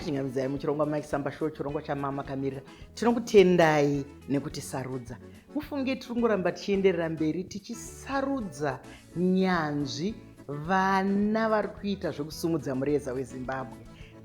Tinokuchingamidzai muchirongwa Mike Samba Show, chirongwa chamama kamirira. Tinokutendai nekutisarudza. Mufunge tiri kungoramba tichienderera mberi tichisarudza nyanzvi, vana vari kuita zvekusumudza mureza weZimbabwe,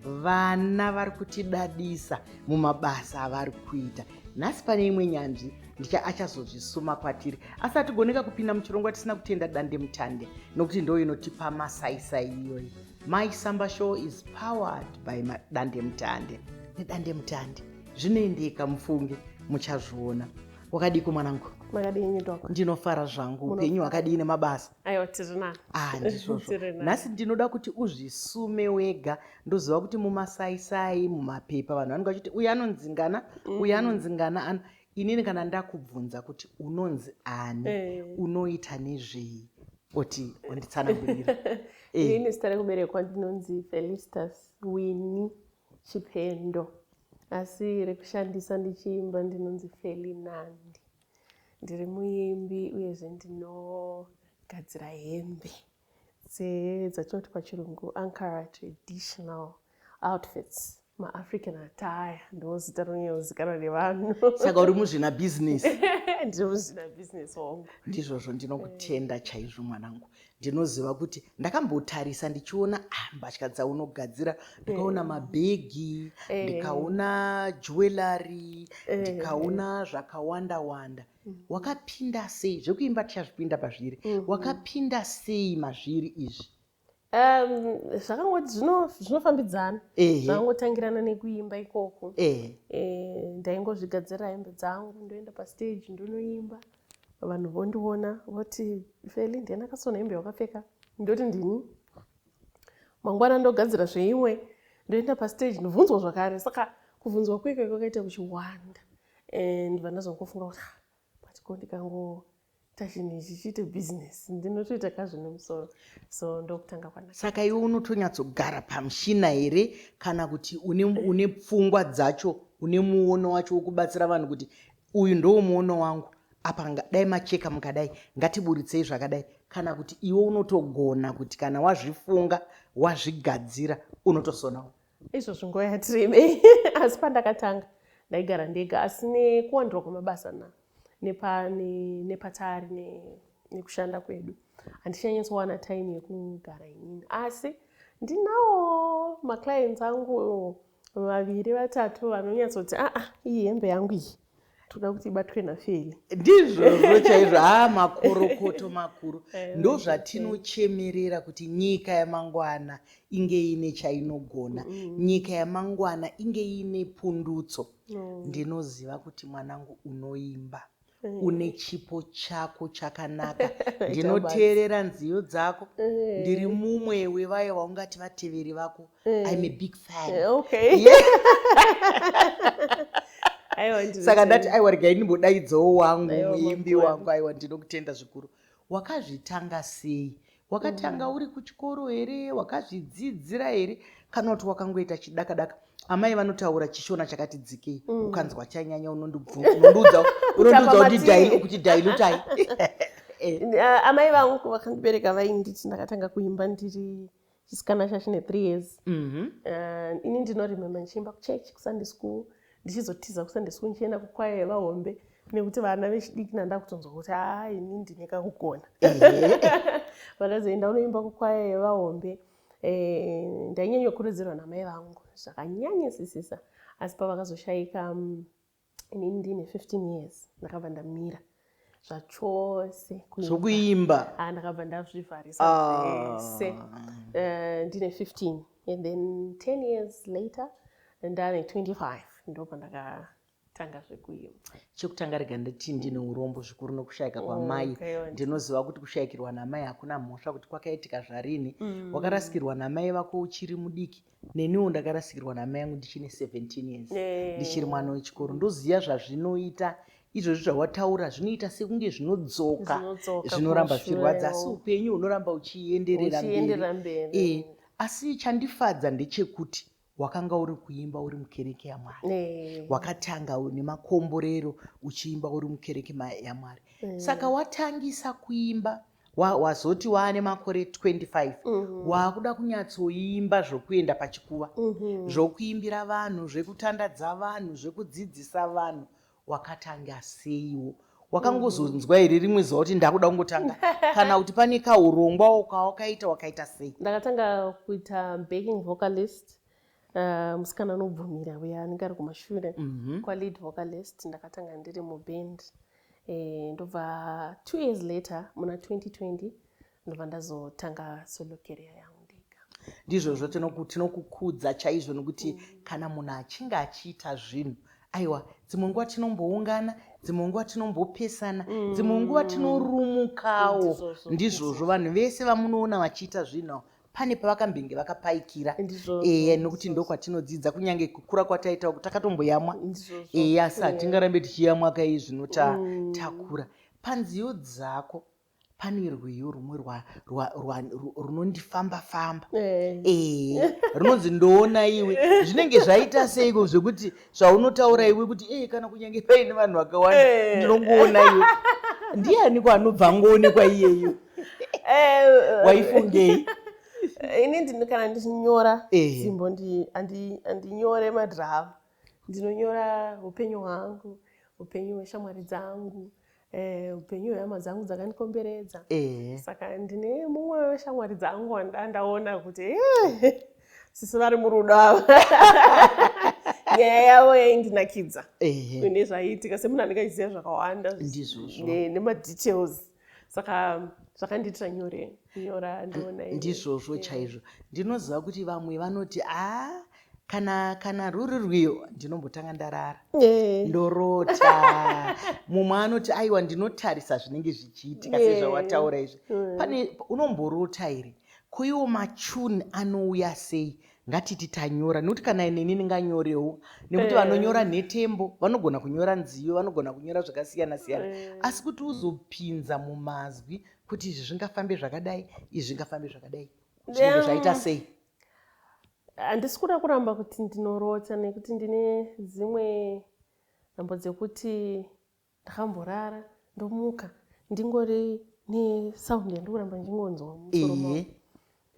vana vari kutidadisa mumabasa avari kuita. Nhasi pane imwe nyanzvi ndicha achazozvisuma kwatiri, asi hatigoneka kupinda muchirongwa tisina kutenda dandemutande, nokuti ndo inotipa masaisai iyoyi. Mike Samba Show is powered by Dandemutande. Nedandemutande zvinoendeka, mufunge muchazviona. Wakadiko mwanangu? Makadini, Doc? Ndinofara zvangu. Upenyu hwakadii nemabasa? Aiwa, tiri. Ah, ndizvozvo. Tiri nani. Nhasi ndinoda kuti uzvisume wega. Ndoziva kuti mumasaisai, mumapepa, vanhu vanenge vachiti uyu anonzi ngana, uyu anonzi ngana. Ano inini kana ndakubvunza kuti unonzi ani, unoita nezvei, oti unditsanangurira. Inini zita rekuberekwa ndinonzi Felistas Winnie Chipendo, asi rekushandisa ndichiimba ndinonzi Felinandi. Ndiri muimbi uyezve ndinogadzira hembe dzatinoti pachirungu Ankara traditional outfits, maAfrican attire, ndo zita rinonyanyozikanwa nevanhu. Saka uri muzvina bhizinesi? Ndiri muzvina bhizinesi wangu. Ndizvozvo, ndinokutenda chaizvo mwanangu. Ndinoziva kuti ndakambotarisa ndichiona mbatya dzaunogadzira, ndikaona mabhegi, ndikaona jewellery, ndikaona zvakawanda wanda. Wakapinda sei zvekuimba? Tichazvipinda pazviri. Wakapinda sei mazviri izvi? Zvakangoti zvinofambidzana. Zvakangotangirana nekuimba ikoko. Ndaingozvigadzirira hembe dzangu, ndoenda pastage, ndonoimba, vanhu vondiona voti, "Feli, ndiani akasona hembe yakapfeka?" Ndoti, "Ndini." Mangwana ndogadzira zveimwe, ndoenda pastage, ndobvunzwa zvakare. Saka kubvunzwa kwekwe kwakaita kuchiwanda and vandazongofunga kuti, "Ah, but ko ndikangoita chinhu ichi chiite bhizinesi, ndinotoita kazvine musoro." So ndokutanga kwanaka. Saka iwe unotonyatsogara pamushina here, kana kuti une pfungwa dzacho, une muono wacho wekubatsira vanhu kuti uyu ndo muono wangu apa, dai macheka mukadai, ngatiburitsei zvakadai, kana kuti iwe unotogona kuti kana wazvifunga, wazvigadzira, unotosonawo? Izvozvo nguva yatiremei, asi pandakatanga ndaigara ndega, asi nekuwandirwa kwemabasa nepatari nekushanda kwedu, handichanyatsowana time yekugara inini. Asi ndinawo maclients angu vaviri vatatu vanonyatsoti, "Aa, iyi hembe yangu iyi toda kuti ibatwe naFeli." Ndizvozvo chaizvo. Ha, makorokoto makuru. Ndo zvatinochemerera kuti nyika yamangwana inge ine chainogona, nyika yamangwana inge ine pundutso. Ndinoziva kuti mwanangu unoimba, une chipo chako chakanaka. Ndinoteerera nziyo dzako. Ndiri mumwe wevaya waungati vateveri vako. I'm a big fan. Aiwa, ndinotenda. Saka ndati, aiwa, regai ndimbodaidzawo wangu Aiwa, muimbi makuru. wangu. Aiwa, ndinokutenda zvikuru. Wakazvitanga sei? Wakatanga uri kuchikoro here? Wakazvidzidzira here, kana kuti wakangoita chidakadaka? Amai vanotaura chiShona chakati dzikei. Ukanzwa chanyanya, unondiudza kuti matiri. Kuti dailutai. Amai vangu vakandibereka vainditi ndakatanga kuimba ndiri chisikana chachine 3 years. Ini ndinoremember ndichiimba kuchechi, kuSunday school, ndichizotiza kuSunday school ndichienda kukwaya yevahombe, nekuti vana vechidiki nanda kutonzwa kuti, "Haa, ini ndine kakugona." Vandazoenda unoimba kukwaya yevahombe. Ndainyanya kukurudzirwa namai vangu zvakanyanyisisisa, asi pavakazoshayika inini ndine 15 years, ndakabva ndamira zvachose kuimba. Zvokuimba? Ah, ndakabva ndazvivharisa zvese ndine 15, and then 10 years later, ndane 25, ndobva ndakatanga zvekuimba. Chekutanga, rega nditi ndine urombo zvikuru nokushayika kwamai. Okay, Ndinoziva kuti kushayikirwa namai hakuna mhosva kuti kwakaitika zvarini. Wakarasikirwa namai vako uchiri mudiki. Neniwo ndakarasikirwa namai yangu ndichine 17 years, ndichiri mwana wechikoro. Ndoziva zvazvinoita izvozvi zvawataura, zvinoita sekunge zvinodzoka, Zvinodzoka zvinoramba kumashure. zvichirwadza, asi upenyu hunoramba uchienderera mberi. Uchienderera mberi. Asi chandifadza ndechekuti wakanga uri kuimba uri mukereke yaMwari. Wakatanga nemakomborero uchiimba uri mukereke yaMwari. Saka watangisa kuimba Wazoti waane makore 25, waakuda kunyatsoimba zvokuenda pachikuva, zvokuimbira vanhu, zvekutandadza vanhu, zvekudzidzisa vanhu, wakatanga seiwo? Wakangozonzwa here rimwe zuva kuti ndakuda kungotanga, kana kuti pane kaurongwa kawakaita? Wakaita sei? Ndakatanga kuita backing vocalist, musikana anobvumira uya anenge ari kumashure kwalead vocalist. Ndakatanga ndiri muband, ndobva 2 years later, muna 2020, ndobva ndazotanga solo career yangu ndega. Ndizvozvo, tinokukudza chaizvo, nokuti kana munhu achinge achiita zvinhu, aiwa, dzimwe nguva tinomboungana, dzimwe nguva tinombopesana, dzimwe nguva tinorumukawo. Ndizvozvo. Ndizvozvo, vanhu vese vamunoona vachiita zvinhu, pane pavakambenge vakapaikira. Ndizvozvo. Nokuti ndokwatinodzidza, kunyange kukura kwataita uku takatomboyamwa. Ndizvozvo. Asi hatingarambe tichiyamwa kai zvino takura. Panziyo dzako pane rwiyo rumwe runondifamba-famba, runonzi "Ndoona Iwe". Zvinenge zvaita seiko zvekuti zvaunotaura iwe kuti kana kunyange paine vanhu vakawanda, ndinongoona iwe? Ndianiko anobva angoonekwa iyeyo? Waifungei? Ini ndini kana ndichinyora dzimbo, handinyore madrama. Ndinonyora upenyu hwangu, upenyu hweshamwari dzangu, upenyu hwehama dzangu dzakandikomberedza. Saka ndine mumwe weshamwari dzangu wandaona kuti, sisi vari murudo ava, nyaya yavo yaindinakidza nezvaiitika, semunhu anenge achiziva zvakawanda Ndizvozvo. Nemadetails. Saka zvakandiitira nyore kunyora "Ndiona Iwe". Ndizvozvo chaizvo. Ndinoziva kuti vamwe vanoti, a kana ruri rwiyo, ndinombotanga ndarara, ndorota. Mumwe anoti, aiwa, ndinotarisa zvinenge zvichiitika. Sezvawataura izvi, pane unomborota here? Koiwo machuni anouya sei? Ngatiti tanyora, nekuti kana neni ndinganyorewo, nekuti vanonyora nhetembo vanogona kunyora nziyo, vanogona kunyora zvakasiyana siyana, asi kuti uzopinza mumazwi kuti izvi zvingafambe zvakadai, izvi zvingafambe zvakadai, zvinenge zvaita sei? Handisi kuda kuramba kuti ndinorota, nekuti ndine dzimwe nhambo dzekuti ndakamborara, ndomuka ndingori nesound yandikuramba ndichingonzwa mumusoro mangu,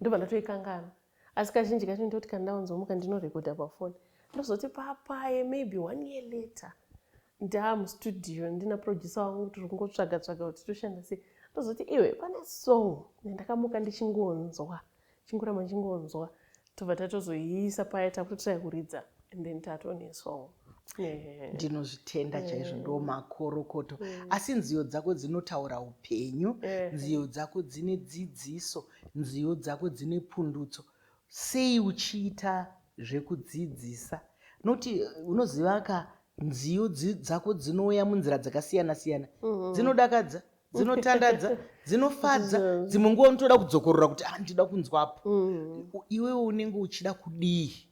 ndobva ndatoikanganwa. Asi kazhinji kacho ndoti kana ndaonzomuka, ndinorekodha pafoni, ndozoti papaye maybe one year later, ndaamustudio, ndina producer wangu, tiri kungotsvaga tsvaga kuti toshanda sei, ndozoti, iwe, pane song yandakamuka ndichingonzwa, chingoramba ndichingonzwa. Tobva tatozoiisa paya, takutotrai kuridza, and then tatone song. Ndinozvitenda chaizvo, ndo makorokoto. Asi nziyo dzako dzinotaura upenyu, nziyo dzako dzine dzidziso, nziyo dzako dzine pundutso. Sei uchiita zvekudzidzisa? Nokuti unoziva ka, nziyo dzako dzinouya munzira dzakasiyana siyana, dzinodakadza, dzinotandadza, dzinofadza. Dzimwe nguva unotoda kudzokorora kuti, ah, ndinoda kunzwapo. Iwewe unenge uchida kudii?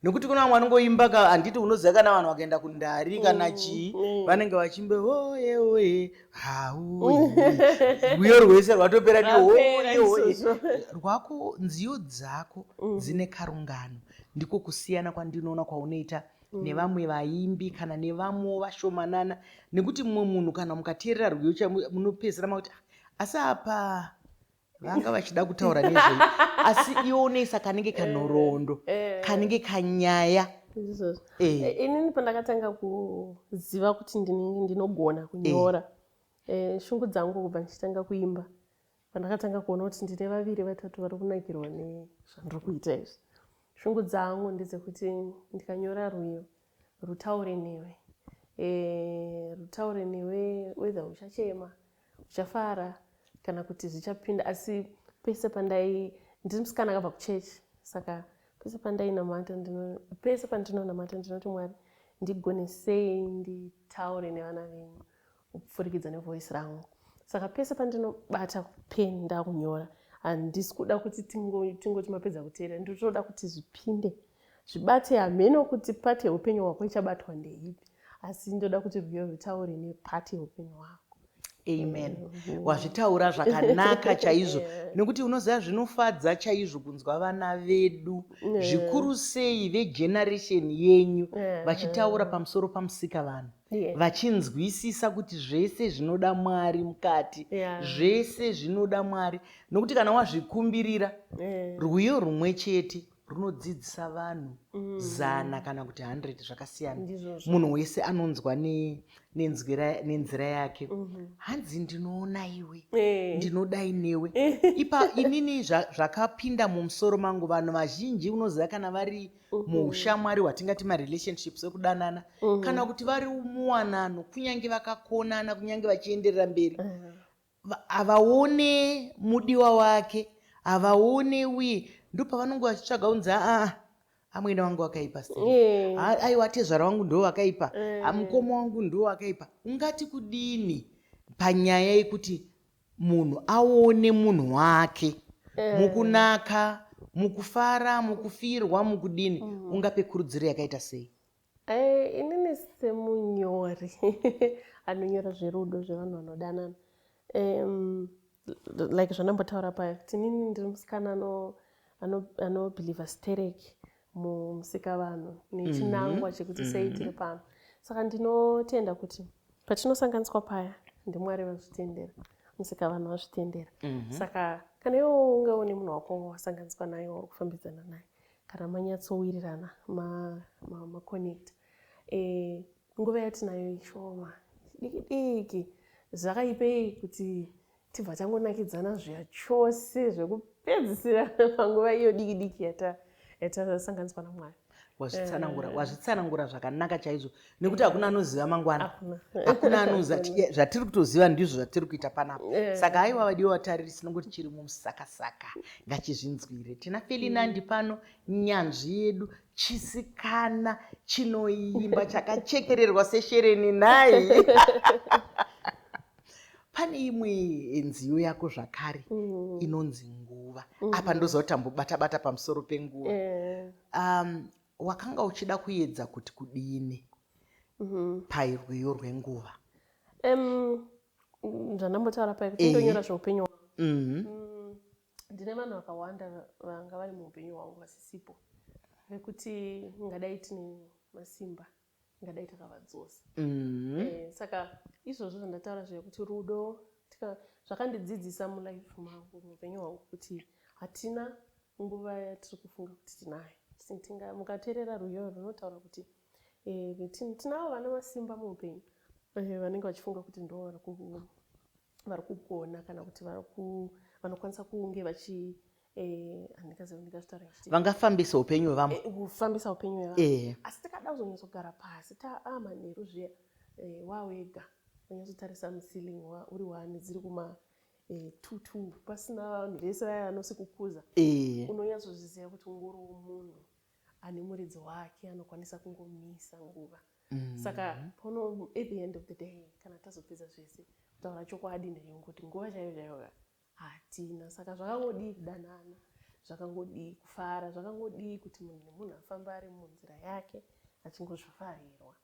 Nekuti kuna vamwe vanongoimba ka, handiti unoziva kana vanhu vakaenda kundari kana chii, vanenge vachimbe "Oye oye hauye", rwiyo rwese rwatopera Rwapera. nehoye oye. Izvozvo. Rwako, nziyo dzako dzine karungano. Ndiko kusiyana kwandinoona kwaunoita nevamwe vaimbi kana nevamwewo vashomanana, nekuti mumwe munhu kana mukateerera rwiyo chaimo, munopedzisira makuti, "Ah, asi apa vanga vachida kutaura nezvei?" Asi iwe unoisa kanenge kanhoroondo, kanenge kanyaya. Izvozvo. Inini pandakatanga kuziva kuti ndinogona kunyora, shungu dzangu kubva ndichitanga kuimba, pandakatanga kuona kuti ndine vaviri vatatu vari kunakirwa nezvandiri kuita izvi, shungu dzangu ndedzekuti ndikanyora rwiyo, rutaure newe, rutaure newe, whether uchachema, uchafara, kana kuti zvichapinda. Asi pese pandai, ndiri musikana akabva kuchechi, saka pese pandainamata, pese pandinonamata ndinoti, "Mwari, ndigonesei nditaure nevana venyu kupfurikidza nevoice rangu." Saka pese pandinobata pen ndakunyora, handisi kuda kuti tingoti mapedza kuteerera. Ndinotoda kuti zvipinde, zvibate. Hameno kuti part yeupenyu hwako ichabatwa ndeipi, asi ndoda kuti rwiyo rutaure nepart yeupenyu hwako. Amen, wazvitaura zvakanaka chaizvo, nekuti unoziva zvinofadza chaizvo kunzwa vana vedu, zvikuru sei vegeneration yenyu, vachitaura pamusoro pamusika vanhu. Vachinzwisisa kuti zvese zvinoda Mwari mukati, zvese zvinoda Mwari, nokuti kana wazvikumbirira, rwiyo rumwe chete runodzidzisa vanhu 100 kana kuti 100 zvakasiyana. Ndizvozvo. Munhu wese anonzwa nenzira yake. Hanzi ndinoona iwe, ndinodai newe. Ipa inini zvakapinda mumusoro mangu, vanhu vazhinji, unoziva, kana vari muushamwari hwatingati marelationships ekudanana, kana kuti vari muwanano, kunyange vakakonana, kunyange vachienderera mberi, havaone mudiwa wake, havaone, uye ndopavanonge vachitsvaga kunzi, "Aa, amwene wangu wakaipa sei? Aiwa, tezvara wangu ndo wakaipa, mukoma wangu ndo wakaipa." Ungati kudini panyaya yekuti munhu aone munhu wake mukunaka, mukufara, mukufirwa, mukudini? Ungape kurudziro yakaita sei? Inini semunyori anonyora zverudo, zvevanhu vanodanana, like zvandambotaura paya kuti inini ndiri musikana anobhilivha stereki mumusikavanhu nechinangwa chekuti sei tiri pano. Saka ndinotenda kuti patinosanganiswa paya, ndiMwari vazvitendera, musikavanhu vazvitendera. Saka kana iwe unge une munhu wako wasanganiswa naye, wauri kufambidzana naye, kana manyatsowirirana, maconnect, nguva yatinayo ishoma diki diki, zvakaipei kuti tibva tangonakidzana zviya chose zvekupedzisira panguva iyo diki diki yatasanganiswa naMwari? Wazvitsanangura, wazvitsanangura zvakanaka chaizvo, nekuti hakuna anoziva mangwana. Hakuna. Hakuna anoziva. Zvatiri kutoziva ndizvo zvatiri kuita panapa. Saka aiwa, vadiwa vatariri, tinongoti chiri mumusakasaka ngachizvinzwire. Tina Feli Nandi pano, nyanzvi yedu, chisikana chinoimba chakachekererwa seshereni. Nhai, pane imwe nziyo yako zvakare inonzi "Nguva". Apa ndoziva kuti tambobata-bata pamusoro penguva. Wakanga uchida kuedza kuti kudini parwiyo rwenguva? Zvandambotaura paya kuti ndonyora zveupenyu hwangu. Ndine vanhu vakawanda vanga vari muupenyu hwangu vasisipo, vekuti ngadai tine masimba, ngadai takavadzosa. Saka izvozvo zvandataura zvekuti rudo, zvakandidzidzisa mulife mangu, muupenyu hwangu, kuti hatina nguva yatiri kufunga kuti tinayo. Mukateerera rwiyo runotaura kuti tinavo vana masimba muupenyu, vanenge vachifunga kuti ndo vari kugona kana kuti vanokwanisa kunge vachi, handingazivi ndingazvitaura ndichiti Vangafambisa upenyu hwevamwe. Kufambisa upenyu hwevamwe. Asi tikada kuzonyatsogara pasi taamanheru zviya, wawega, wanyatsotarisa muceiling, uri one, dziri kuma two two, pasina vanhu vese vaya vanosikukuza, unonyatsozviziva kuti ungoriwo munhu ane muridzi wake anokwanisa kungomisa nguva. Saka pono at the end of the day, kana tazopedza zvese, kutaura chokwadi ndeyongoti nguva chaiyo chaiyo hatina. Saka zvakangodii kudanana, zvakangodii kufara, zvakangodii kuti munhu nemunhu afambe ari munzira yake achingozvifarirwa.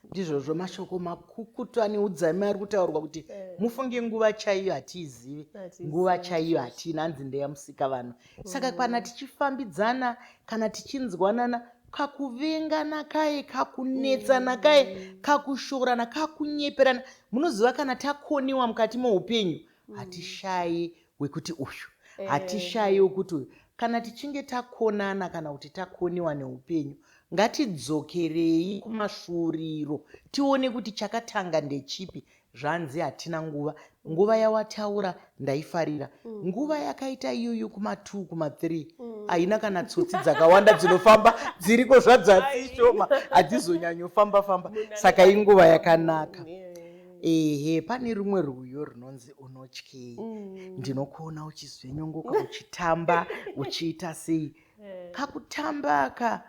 Ndizvozvo, mashoko makukutu ane udzame ari kutaurwa kuti mufunge nguva chaiyo hatiizivi. Hatiizivi. Nguva chaiyo hatina, hanzi ndeyamusika vanhu. Saka kana tichifambidzana, kana tichinzwanana, kakuvengana kaye, kakunetsana kaye, kakushorana, kakunyeperana, munoziva, kana takoniwa mukati meupenyu, hatishayi wekuti uyu, hatishayi wekuti uyu. Kana tichinge takonana kana kuti takoniwa neupenyu, ngatidzokerei kumasvuuriro tione kuti chakatanga ndechipi. Zvanzi hatina nguva. Nguva yawataura ndaifarira, nguva yakaita iyoyo kuma2, kuma3, haina kana tsotsi dzakawanda dzinofamba dziriko, zvadzasishoma, hadzizonyanyofamba famba. Saka inguva yakanaka. Ehe, pane rumwe rwiyo runonzi "Unotyei". Ndinokuona uchizvenyongoka, uchitamba, uchiita sei kakutamba ka.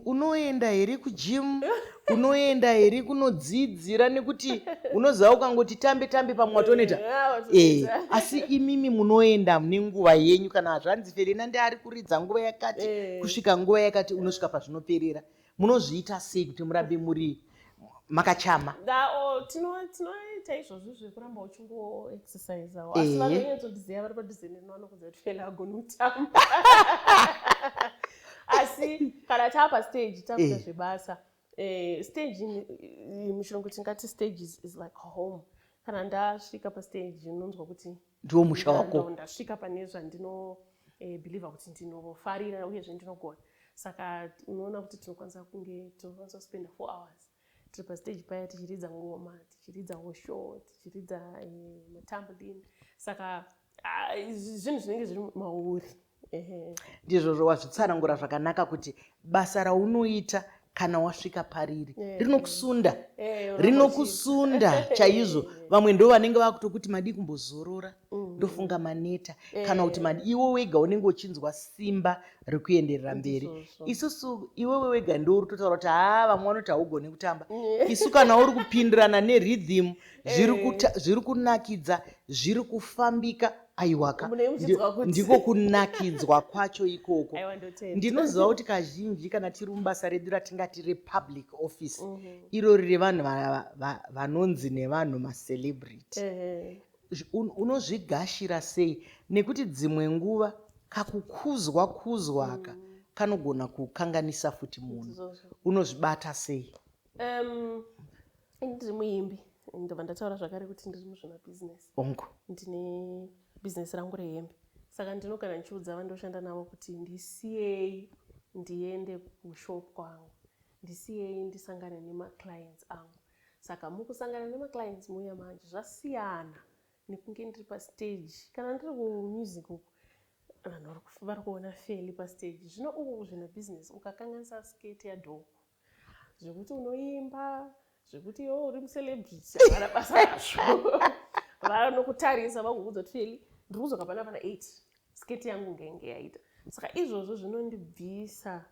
Unoenda here kugym? Unoenda here kunodzidzira? Nekuti unoziva ukangoti tambe tambe, pamwe watonoita. Asi imimi munoenda nenguva yenyu. Kana zvanzi Feli Nandi ari kuridza nguva yakati kusvika nguva yakati, unosvika pazvinoperera. Munozviita sei kuti murambe muri makachama? Tinoita izvozvo zvekuramba uchingoexercisawo, asi vanonyatsotiziva vari padhuze neni vanokuudza kuti Feli agoni kutamba. Asi kana taa pastage, takuita zvebasa. Stage muchirungu tingati stage is like home. Kana ndasvika pastage, unonzwa kuti Ndiwo musha wako. Ndasvika pane zvandino believer kuti ndinofarira uyezve ndinogona. Saka unoona kuti tinokwanisa kunge tinokwanisa kuspenda 4 hours tiri pastage paya, tichiridza ngoma, tichiridzawo show, tichiridza matambourine. Saka zvinhu zvinenge zviri mauri. Ehe. Ndizvozvo, wazvitsanangura zvakanaka kuti basa raunoita kana wasvika pariri rinokusunda, rinokusunda chaizvo. Vamwe ndo vanenge vakutokuti madii kumbozorora, ndofunga maneta, kana kuti madi. Iwe wega unenge uchinzwa simba rekuenderera mberi. Isusu, iwewe wega ndo uri kutotaura kuti haa, vamwe vanoti haugoni kutamba. Isu kana uri kupindirana nerhythm, zviri kunakidza, zviri kufambika, aiwaka. Munenge muchinzwa Ndiko kunakidzwa kwacho ikoko. Aiwa, ndotenda. Ndinoziva kuti kazhinji kana tiri mubasa redu ratingati republic office, irori revanhu vanonzi nevanhu macelebrity, unozvigashira sei? Nekuti dzimwe nguva kakukuzwa kuzwaka kanogona kukanganisa futi munhu. Unozvibata sei? Ini ndiri muimbi, ndobva ndataura zvakare kuti ndiri muzvinabhizinesi. Ndine bhizinesi rangu rehembe, saka ndinogara ndichiudza vandoshanda navo kuti ndisiyei ndiende kushop kwangu, ndisiyei ndisangane nemaclients angu. Saka mukusangana nemaclients muya manje zvasiyana nekunge ndiri pastage. Kana ndiri kumusic uku, vanhu vari kuona Feli pastage. Zvino uku kuzvinabhizinesi, ukakanganisa sketi yadhoko, zvekuti unoimba, zvekuti iwe uri mucelebrity, havana basa nazvo. Vanokutarisa vakuudza kuti, "Feli, ndiri kudzoka pana pana 8, sketi yangu ngenge yaita." Saka izvozvo zvinondibvisa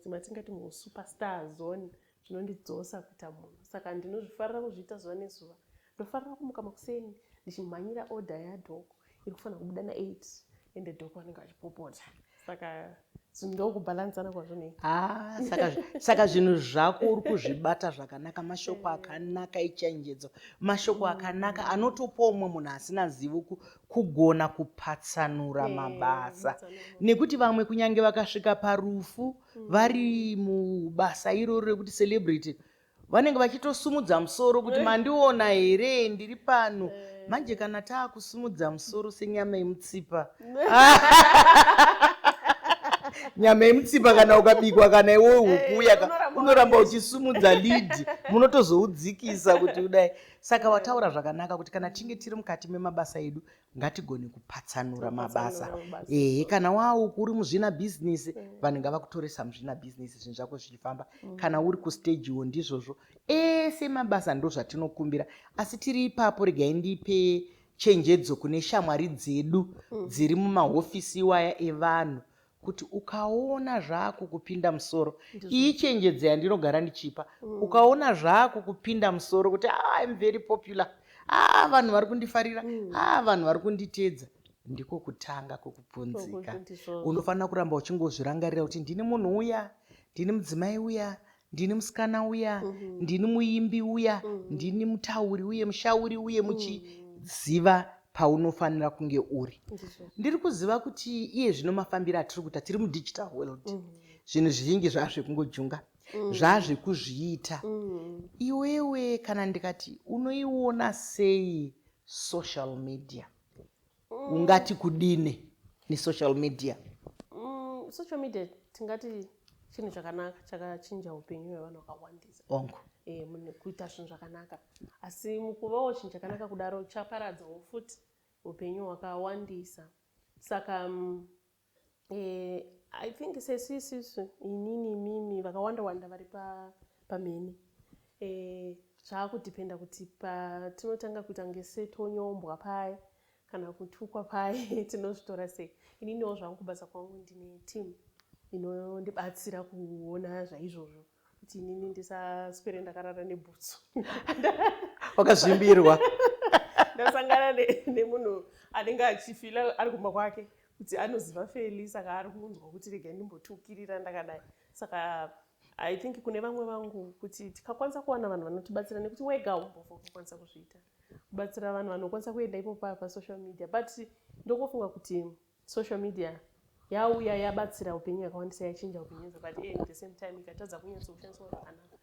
matingati musuperstar zone, zvinondidzosa kuita munhu. Saka ndinozvifarira kuzviita zuva nezuva. Ndofarira kumuka makuseni ndichimhanyira order yadhoko iri kufanira kubuda na8, ende dhoko vanenge vachipopota. Saka ndokubhalansana kwazvinoita. Ah, saka zvinhu zvako uri kuzvibata zvakanaka. Mashoko akanaka echenjedzo, mashoko akanaka anotopa umwe munhu asina zivo kugona kupatsanura mabasa, nekuti vamwe kunyange vakasvika parufu vari mubasa iroro rekuti celebrity, vanenge vachitosumudza musoro kuti, "Mandiona here? Ndiri pano." Manje kana taakusumudza musoro senyama yemutsipa, nyama yemutsipa kana ukabikwa, kana iwe huku Unoramba unoramba uchisumudza lid, munotozoudzikisa kuti kudai. Saka wataura zvakanaka kuti kana tinge tiri mukati memabasa edu, ngatigone kupatsanura mabasa. Kupatsanura mabasa. Ehe, kana wauku uri muzvinabhizinesi, vanhu ngavakutoresa muzvinabhizinesi, zvinhu zvako zvichifamba. Kana uri kustagewo, ndizvozvo. Ese mabasa ndo zvatinokumbira. Asi tiri ipapo, regai ndipe chenjedzo kune shamwari dzedu dziri mumahofisi iwaya evanhu kuti ukaona zvaakukupinda musoro, iyi chenjedzo yandinogara ndichipa, ukaona zvaakukupinda musoro kuti, "Ah, I'm very popular, ah, vanhu vari kundifarira, ah, vanhu vari kunditeedza," ndiko kutanga kwekupunzika. Unofanira kuramba uchingozvirangarira kuti ndini munhu uya, ndini mudzimai uya, ndini musikana uya, ndini muimbi uya, ndini mutauri uye mushauri uye, muchiziva paunofanira kunge uri. Ndiri kuziva kuti iye zvino mafambiro atiri kuita, tiri mudigital world, zvinhu zvizhinji zvazvekungojunga, zvazvekuzviita iwewe. Kana ndikati unoiona sei social media, ungati kudini nesocial media? Social media tingati chinhu chakanaka chakachinja upenyu hwevanhu vakawandisa. Mune kuita zvinhu zvakanaka, asi mukuvawo chinhu chakanaka kudaro, chaparadzawo futi upenyu hwakawandisa. Saka I think sesu isusu, inini, mimi, vakawanda wanda vari pamhene, zvaakudhipenda kuti patinotanga kuita kunge setonyombwa paya kana kutukwa paya, tinozvitora sei. Ininiwo zvangu kubasa kwangu ndine team inondibatsira kuona zvaizvozvo, kuti inini ndisaswere ndakarara nebhutsu. Wakazvimbirwa. Ndasangana nemunhu anenge achifila ari kumba kwake kuti anoziva Feli, saka ari kunzwa kuti regai ndimbotukirira ndakadai. Saka I think kune vamwe vangu kuti tikakwanisa kuwana vanhu vanotibatsira, nekuti wega umbofa ukakwanisa kuzviita, kubatsira vanhu vanokwanisa kuenda ipo pasocial media. But ndokufunga kuti social media Yauya yabatsira upenyu yakawandisa, yachinja upenyu, but at the same time ikatadza kunyatsoshandiswa zvakanaka,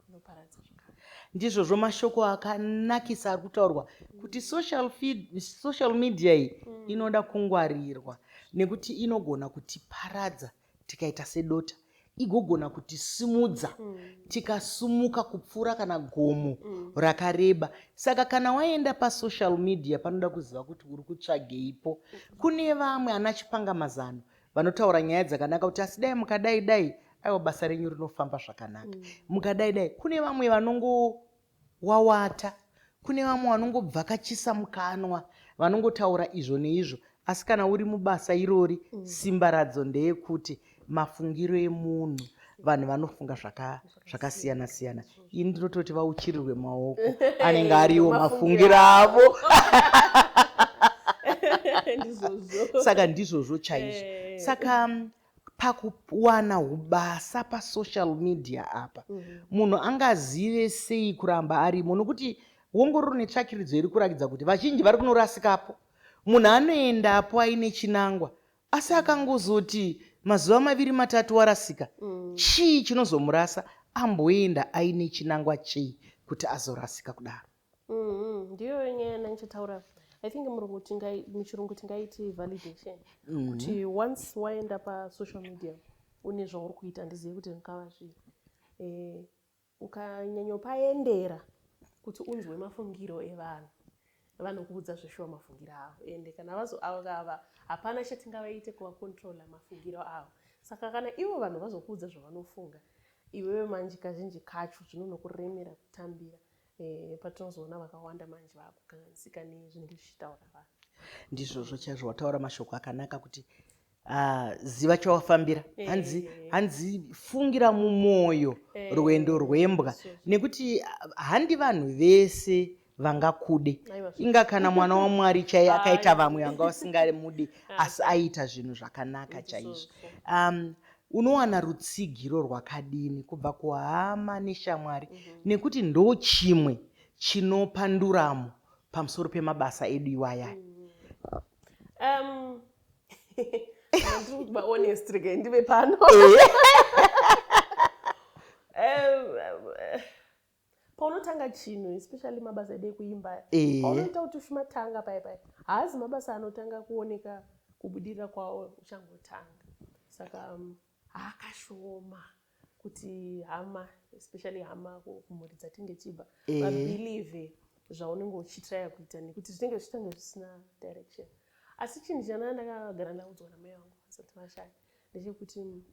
inoparadza zvakare. Ndizvozvo, mashoko akanakisa ari kutaurwa kuti social media iyi inoda kungwarirwa, nekuti inogona kutiparadza tikaita sedota, igogona kutisimudza tikasumuka kupfuura kana gomo rakareba. Saka kana waenda pasocial media, panoda kuziva kuti uri kutsvageipo. Kune vamwe ana chipangamazano vanotaura nyaya dzakanaka kuti asi dai mukadai dai, aiwa, basa renyu rinofamba zvakanaka. Mukadai dai. Kune vamwe vanongowawata, kune vamwe vanongobvakachisa mukanwa, vanongotaura izvo neizvo. Asi kana uri mubasa irori, simba radzo ndeyekuti mafungiro emunhu, vanhu vanofunga zvakasiyana siyana. Ini ndinototi vauchirirwe maoko, anenge ariwo mafungiro avo. Ndizvozvo. Saka ndizvozvo chaizvo. Saka pakuwana ubasa pasocial media apa, munhu angazive sei kuramba arimo? Nokuti ongororo netsvakiridzo iri kurakidza kuti vazhinji vari kunorasikapo. Munhu anoendapo aine chinangwa, asi akangozoti mazuva 2 3 warasika. Chii chinozomurasa? Amboenda aine chinangwa chei kuti azorasika kudaro? Ndiyo nyaya yandichataura. I think muchirungu tingaiti validation, kuti once waenda pasocial media une zvauri kuita, handizivi kuti zvingava zvii, ukanyanyopaendera kuti unzwe mafungiro evanhu, vanokuudza zveshuwa mafungiro avo. Ende kana vazoava, hapana chatingavaite kuvakontrola mafungiro avo. Saka kana ivo vanhu vazokuudza zvavanofunga, iwewe manje kazhinji kacho zvinonokuremera kutambira. Patinozoona vakawanda manje vakukanganisika nezvinenge zvichitaura vanhu. Ndizvozvo chaizvo, wataura mashoko akanaka kuti ziva chawafambira. Hanzi fungira mumwoyo rwendo rwembwa, nekuti handi vanhu vese vangakude. Inga kana mwana waMwari chaiye akaita vamwe vanga vasingamudi, asi aiita zvinhu zvakanaka chaizvo. Unowana rutsigiro rwakadini kubva kuhama neshamwari? Nekuti ndo chimwe chinopa nduramo pamusoro pemabasa edu iwayaya. Ndiri kuva honest, regai ndive pano. Paunotanga chinhu, especially mabasa edu ekuimba, paunoita kuti uchimatanga pai pai, haazi mabasa anotanga kuoneka kubudirira kwawo uchangotanga. Saka haakashoma kuti hama, especially hama kumhuri dzatinge tibva, vabelieve zvaunenge uchitraya kuita, nekuti zvinenge zvichitange zvisina direction. Asi chinhu chanaa ndakagara ndaudzwa namai vangu vasati vashaya ndechekuti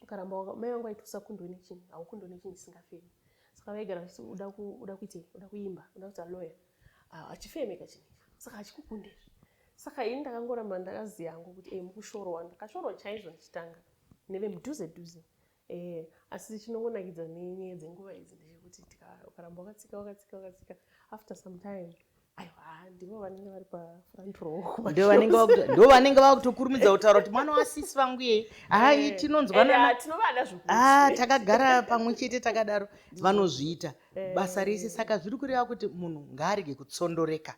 ukaramba, mai vangu vaiti usakundwe nechinhu, haukundwe nechinhu chisingafemi. Saka vaigara vachiti uda kuitei? Uda kuimba, uda kuita lawyer, hachifemeka chinhu icho, saka hachikukundezve. Saka ini ndakangoramba ndakaziva hangu kuti mukushorwa, ndakashorwa chaizvo ndichitanga nevemudhuze dhuze. Asi chinongonakidza nenyaya dzenguva idzi ndechekuti ukaramba wakatsika, wakatsika, wakatsika, after some time, aiwa, ndivo vanenge vari pafront row. Ndo vanenge vakutokurumidza kutaura kuti mwana wasisi vangu yei, hai, tinonzwanana. Tinovada zvokuti. Ah, takagara pamwe chete takadaro, vanozviita basa rese. Saka zviri kureva kuti munhu ngaarege kutsondoreka.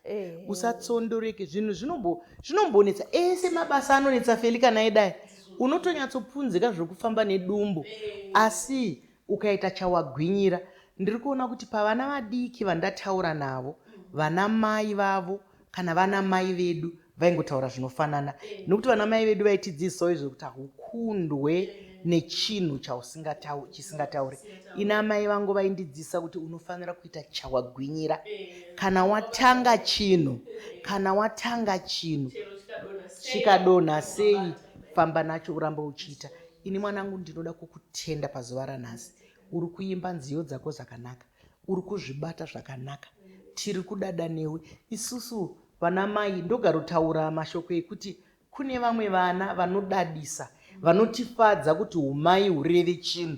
Usatsondoreke. Zvinhu zvinombonetsa, ese mabasa anonetsa. Feli, kana edai unotonyatsopunzika zvokufamba nedumbu, asi ukaita chawagwinyira. Ndiri kuona kuti pavana vadiki vandataura navo, vana mai vavo kana vana mai vedu vaingotaura zvinofanana, nokuti vana mai vedu vaitidzidzisawo izvo kuti haukundwe nechinhu chisingatauri. Ina mai vangu vaindidzidzisa kuti unofanira kuita chawagwinyira kana watanga chinhu. Kana watanga chinhu, chikadonha sei, famba nacho, uramba uchiita. Ini mwanangu ndinoda kukutenda pazuva ranhasi. Uri kuimba nziyo dzako zvakanaka, uri kuzvibata zvakanaka, tiri kudada newe isusu vana mai. Ndogarotaura mashoko ekuti kune vamwe vana vanodadisa, vanotifadza kuti umai hureve chinhu,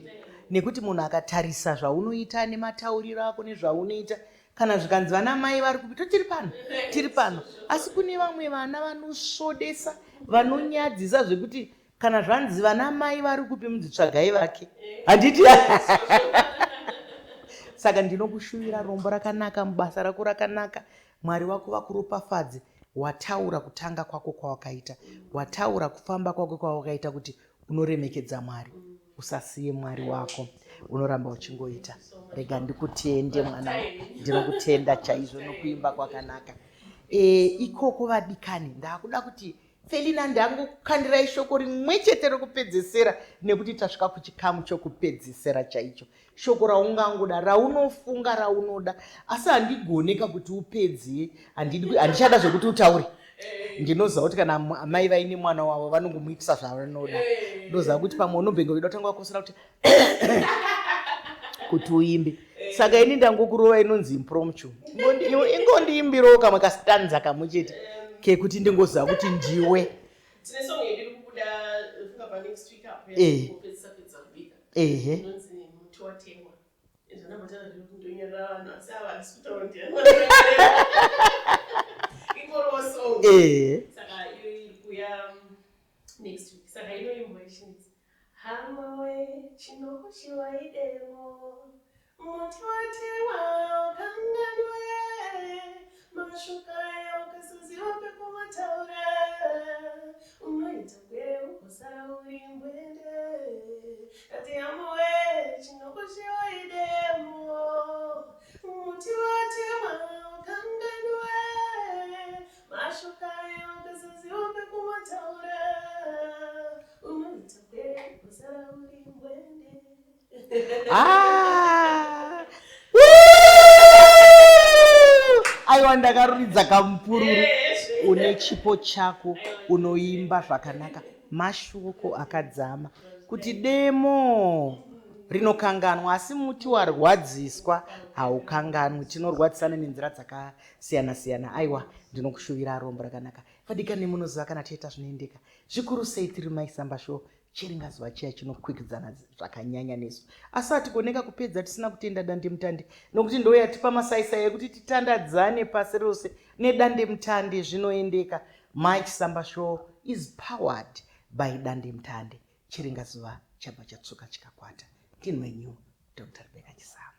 nekuti munhu akatarisa zvaunoita nematauriro ako nezvaunoita, kana zvikanzi vana mai vari kupi, to tiri pano, tiri pano. Asi kune vamwe vana vanosvodesa, vanonyadzisa, zvekuti kana zvanzi vana mai vari kupi, mudzitsvagai vake, handiti? Saka ndinokushuvira rombo rakanaka mubasa rako rakanaka. Mwari wako vakuropafadze. Wataura kutanga kwako kwawakaita, wataura kufamba kwako kwawakaita kuti unoremekedza Mwari. Usasiye Mwari wako, unoramba uchingoita. Rega ndikutende mwana, ndinokutenda chaizvo nokuimba kwakanaka. E, ikoko vadikani, ndakuda kuti Felina ndangokukandirai shoko rimwe chete rokupedzesera nekuti tasvika kuchikamu chokupedzesera chaicho. Shoko raungangoda, raunofunga raunoda, asi handigoneka kuti upedze, handichada zvekuti utaure. Ndinoziva kuti kana amai vaine mwana wavo vanongomuitisa zvavanoda. Ndoziva kuti pamwe unombenge uchida kutanga wakosera kuti kuti uimbe. Saka ini ndangokurova inonzi impromptu. Ingondiimbirawo kamwe kastanza kamwe chete kekuti ndingoziva kuti ndiwe. Tine song yedu iri kubuda funga pa next week apo kupedzisa pedza kubika. Ehe. Inonzi Muti Watemwa. Zvandambotaura ndiri kundonyarara vanhu asi ava handisi kutaura ndiani. Ingoriwo song. Saka iyo iri kuuya next week. Saka inoimbwa ichinzi Hama we chinokushiwa idemo muti watemwa ukanganwe mashoko aya ukasaziva pekumataura unoita gwere ugosara uri mbwende ndati hama we chinokushiwa idemo muti watemwa ukanganwe mashoko aya ukasaziva pekumataura Ah! Aiwa, ndakaruridza kamupururu. Une chipo chako, unoimba zvakanaka, mashoko akadzama kuti demo rinokanganwa asi muti warwadziswa haukanganwi. Tinorwadzisana nenzira dzakasiyana siyana. Aiwa, ndinokushuvira rombo rakanaka. Vadikani, munoziva kana tiita zvinoendeka zvikuru sei tiri Mai Samba Show, chiringazuva chiya chinokwikwidzana zvakanyanya nesu, asi hatigoneka kupedza tisina kutenda dandemutande, nokuti ndo yatipa masaisai ekuti titandadzane pasi rose nedandemutande. Zvinoendeka. Mike Samba Show is powered by dandemutande. Chiringazuva chabva chatsvuka chikakwata. Ndini wenyu Dr Rebecca Chisamba.